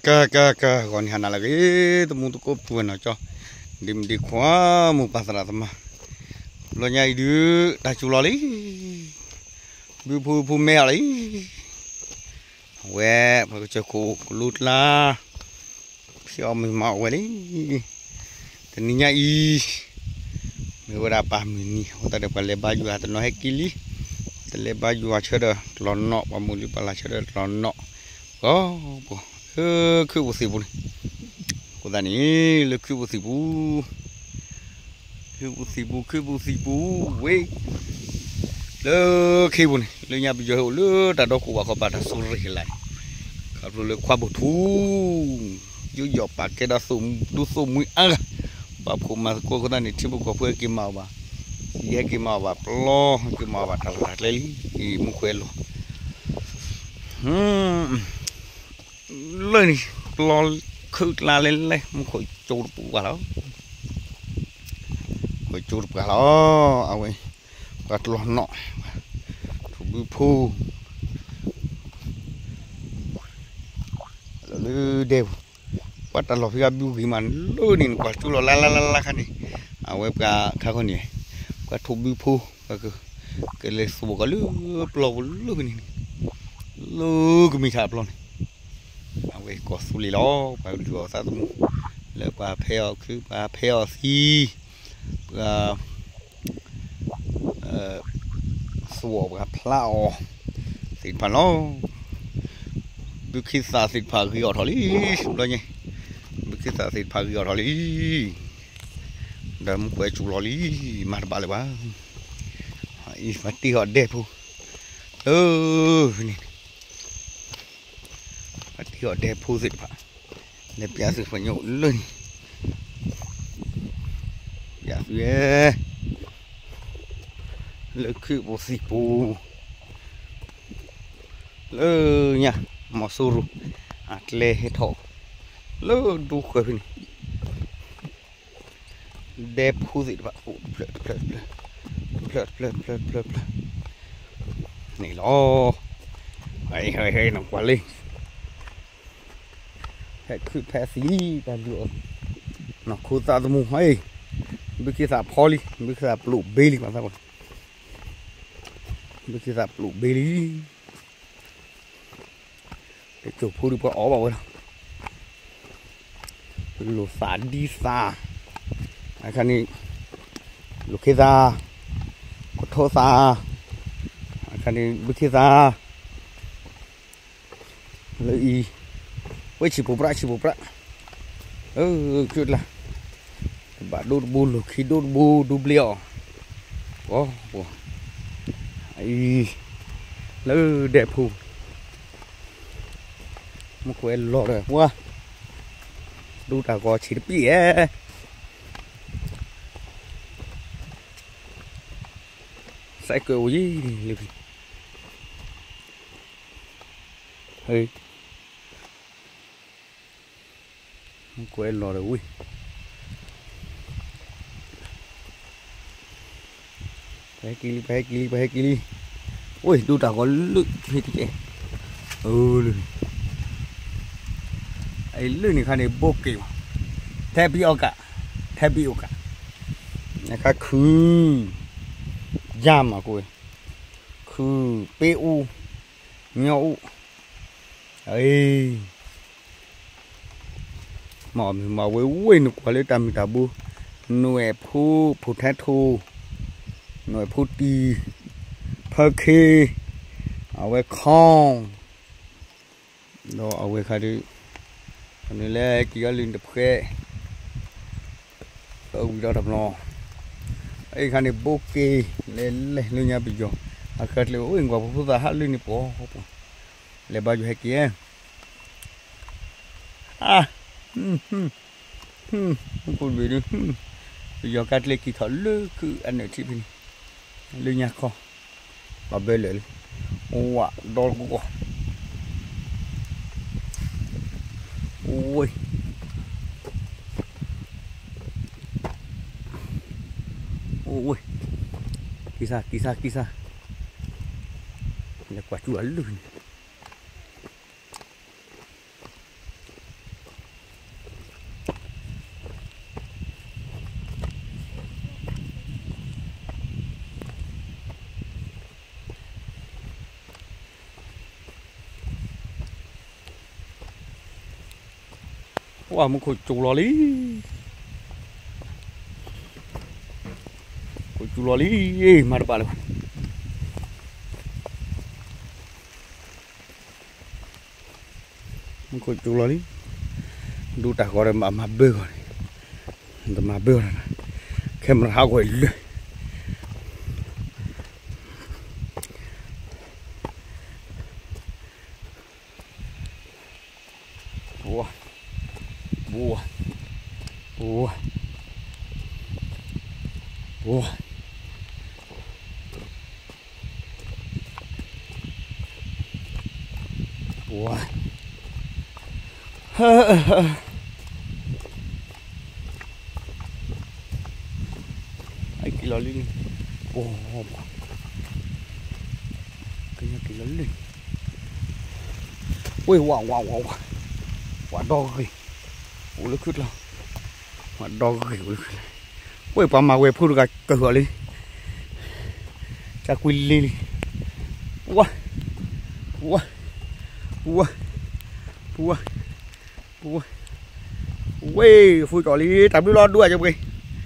ကကက ဂီၤနံၤဟါနၤလၢအဂ့ၤ သမူသကိးပုၢ်ဝဲၢ်နီၢ်ကၠီ ဒ့မုၣ်ဒ့ခွါ မိၢ်ပၢ်သရၣ်သမါ ဘျီညါအံၤဒုး တၢ်စူၤလီၤလံ ဘုဖိဖိမဲအီၤလံ အဝဲ ပှၤကစၢၢ်ခိၣ်ကလူကျါ ဖံးအီၣ်မုၢ်မၤအီၣ်ဝဲလံ တနံၤညါအံၤ မ့ၢ်ဝဲဒၣ်ပၢ်မုၢ်နံၤ အဃိသတးဒီး ပှၤလဲၤဘါယွၤတနီၤဟဲက့ၤလံ တလဲၤဘါယွၤဆၢဒီးတလီၤနီၣ် ပှၤမိၢ်လံပှၤလၢ်ဆၢဒီးတလီၤနီၣ် ပှၤပှၤလၢခုၣ်ပူၤသံၣ်ပူၤန့ၣ် အဃိသတးန့ၣ် လၢခုၣ်ပူၤသံၣ်ပူၤ ခုၣ်ပူၤသံၣ်ပူၤ ခုၣ်ပူၤသံၣ်ပူၤ ဝ့ၢ် လၢခံပူၤန့ၣ် လၢညါပယီၤဟဲအိၣ်လၢတၢ်ဒီခိၣ်ဘၣ်ဃီဘၣ်တၢ်ဆိၣ်ရ့ၣ်ကလာ်န့ၣ် ခီဖျိလၢခွါဘိၣ်ထူ ယူးယီၣ်ပာ်ကဲဒီးသိၣ်ဒူသိၣ်မှံအါဂၤ ပာ်ဖှိၣ်မၤသကိးအဃိသတးန့ၣ် ထံဖိကီၢ်ဖိဟဲက့ၤမၤအီၣ်ဘၣ် ဟဲက့ၤမၤအီၣ်ဘၣ်ပျီ ဟဲက့ၤမၤအီၣ်ဘၣ်တၢ်လီၢ်တၢ်ကျဲလံ မူခိၣ်အဲၣ်လီၤ လၢန့ၣ် ပျီခုၣ်ကျါလဲၣ်လဲၣ် မူခိၣ်ကၠိတပှၢ်လီၤ ခိၣ်ကၠိတပှၢ်လီၤ အဝဲ ပှၤတလီၤနီၣ် ထိၣ်ဘုဖိ လၢဒဲပူၤ ပှၤတၢ်လီၢ်ဖဲဂၤဘုဂ့ၤမးလၢန့ၣ် နကွၢ်ကၠိလီၤလါလါလါလါခါန့ၣ် အဝဲပှၤခါခီန့ၣ် ပှၤထိၣ်ဘုဖိ ပှၤက ကလဲၤသူၣ်ဘၣ်ကီးလၢပျီပူၤလၢန့ၣ် လၢကမံထးအပျီန့ၣ် အဝဲကီၢ်သူလ့ၤလီၤ ပှၤကလုၢ်အီၣ်သးသမူ လၢပှၤဖဲအီၣ်ခု ပှၤဖဲအီၣ်သံ ပှၤ သူၣ်အီၣ်ပှၤဖျါအီၣ် သ့ၣ်တဖၣ်လီၤ ဘုခ့သၣ်သ့ၣ်တဖၣ်ဂ့ၤအီၣ်ထီၣ်လံ ဘျီညါ ဘုခ့သၣ်သ့ၣ်တဖၣ်ဂ့ၤအီၣ်ထီၣ်လံ ဒီးမူခိၣ်အဲၣ်စူၤလီၤလံ မၤတဘၣ်လၢၤဘၣ် အံၤပှၤတ့အီၣ်ဒဲဖိ လၢန့ၣ် ပှၤတ့အီၣ်ဒဲဖိသ့ၣ်တဖၣ် လဲၤပျးသုပှၤညီလၢန့ၣ် ပျးသု လၢခုၣ်ပူၤသံၣ်ပူၤ လၢညါ မီၤစိရိၤ အကျဲဟဲထီၣ် လၢဒူဃၢၤဖဲန့ၣ် ဒဲဖိသ့ၣ်တဖၣ် အိၣ်တဖျၢၣ်တဖျၢၣ်တဖျၢၣ် တဖျၢၣ်တဖျၢၣ်တဖျၢၣ်တဖျၢၣ် န့ၣ်လီၤ ဟဲဟဲဟဲ နကွၢ်လံ ဖဲခုၣ်ဖဲသံၣ် တၢ်လုၢ်အီၣ် နီၢ်ခိသးသမူ ဟဲ ဘုခ့သၣ်ဖီလံ ဘုခ့သၣ်ပျိာ်ဘ့လံ ပှၤသးပှၢ် ဘုခ့သၣ်ပျိာ်ဘ့လံ တစိၢ်ဖိဒုးပှၤအီၣ်ဘၣ်ဝဲလီၤ လိၣ်သၣ်ဒံသၣ် အခါန့ၣ် လိၣ်ခ့သၣ် ကထိသၣ် အခါန့ၣ် ဘုခ့သၣ် လၢအံၤ ဝဲဆံၣ်ဖိပြး ဆံၣ်ဖိပြး အၢ ခုၣ်ကျါ တဘၣ်ဒိတဘိ လိၣ်ခံဒိတဘိ ဒိဘျ့အီၤ ပှၤ ပှၤ အံၤ လၢဒဲဖိ မူခိၣ်အဲၣ်လီၤဒီး ပှၤ ဒူတၢ်ဂီၤဆံးတပံၣ်ဧဲ စဲးကၢးအိၣ်ယံၤလံ ဟဲ မူခိၣ်အဲၣ်လီၤဒီးဝံၤ ပဟဲက့ၤလံ ပဟဲက့ၤလံ ပဟဲက့ၤလံ အိၣ် ဒူတၢ်ဂီၤလၢ ဟ့ၣ်တကဲ အၢ လၢ အလၢန့ၣ်ခါန့ၣ် ဘိက့ၤ ထဲပံအီကး ထဲပံအီကး အခါခုၣ် ယါမးကဝဲ ခုၣ် ပ့အိၣ် ညီအိၣ် အ့ မ့ၢ်မ့ၢ်ဝဲဝဲနကွၢ်လၢတၢ်မုၢ်တၢ်ဘိ နွဲၣ်ဖိ ဖိထဲထိ နွဲၣ်ဖိတံၢ် ဖၢခ့ အဝဲခီ ဒီးအဝဲခါဒုး နလဲၤက့ၤအီၤလၢနတဖှဲ အဝံၤဒီးတဘျီ အံၤခါန့ၣ် ဘိက့ၤ လဲၤလဲၤလၢညါပယီၤ အခါကျဲအိၣ် ကွၢ်ဖိဖိသၣ်ဟးလၢန့ၣ်ပှၤ ပှၤ လဲၤဘါယွၤဟဲက့ၤ အါ မူခိၣ်တဘ့ၣ်ဒုး ပယီၤကါကျဲက့ၤထီၣ်လၢခုၣ်အနၢၣ်ထံဖဲန့ၣ် လၢညါခီ ဘၣ်ဘၢလၢာ်လံ ဝးဒီတကီၢ် အိၣ် အိၣ် က့ၤစၢ် က့ၤစၢ် က့ၤစၢ် လဲၤကွၢ်ကၠူအလုၢ်န့ၣ် ဝါ မူခိၣ်စူၤလီၤလံ, ခိၣ်စူၤလီၤလံ, မၤတဘၣ်လၢၤဘၣ်, မူခိၣ်စူၤလီၤလံ, ဒူတၢ်ဃီဒီးမၤဘၢဂီၤန့ၣ်, တမၤဘၢဂီၤန့ၣ်, camera ဟးဂီၤလၢ ဝါ, ဝါ, ဝါ, ဝါ, ဝါ, အက့ၤလီၤလံန့ၣ်, ပှၤ, ကညီက့ၤလီၤလံ, ဝ့ၢ်ဝါဝါဝါဝါ, ပှၤဒီဂ့ၤ, အိၣ်လၢခုၣ်ကျီ, ပှၤဒီဂ့ၤအိၣ်လၢခုၣ်ကျီ, ဝ့ၢ်ပှၤမၤဝဲဖိတဂၤကၢၢ်ဃီၤလံ, ကကွံလ့လံ, ဝါ, ဝါ, ဝါ, ဝါ, ဝါ, ဝ့ၢ် ဖုကၠီလံ တၢ်ဘျုးလီၤဒိၣ်အကပှ့ၤ,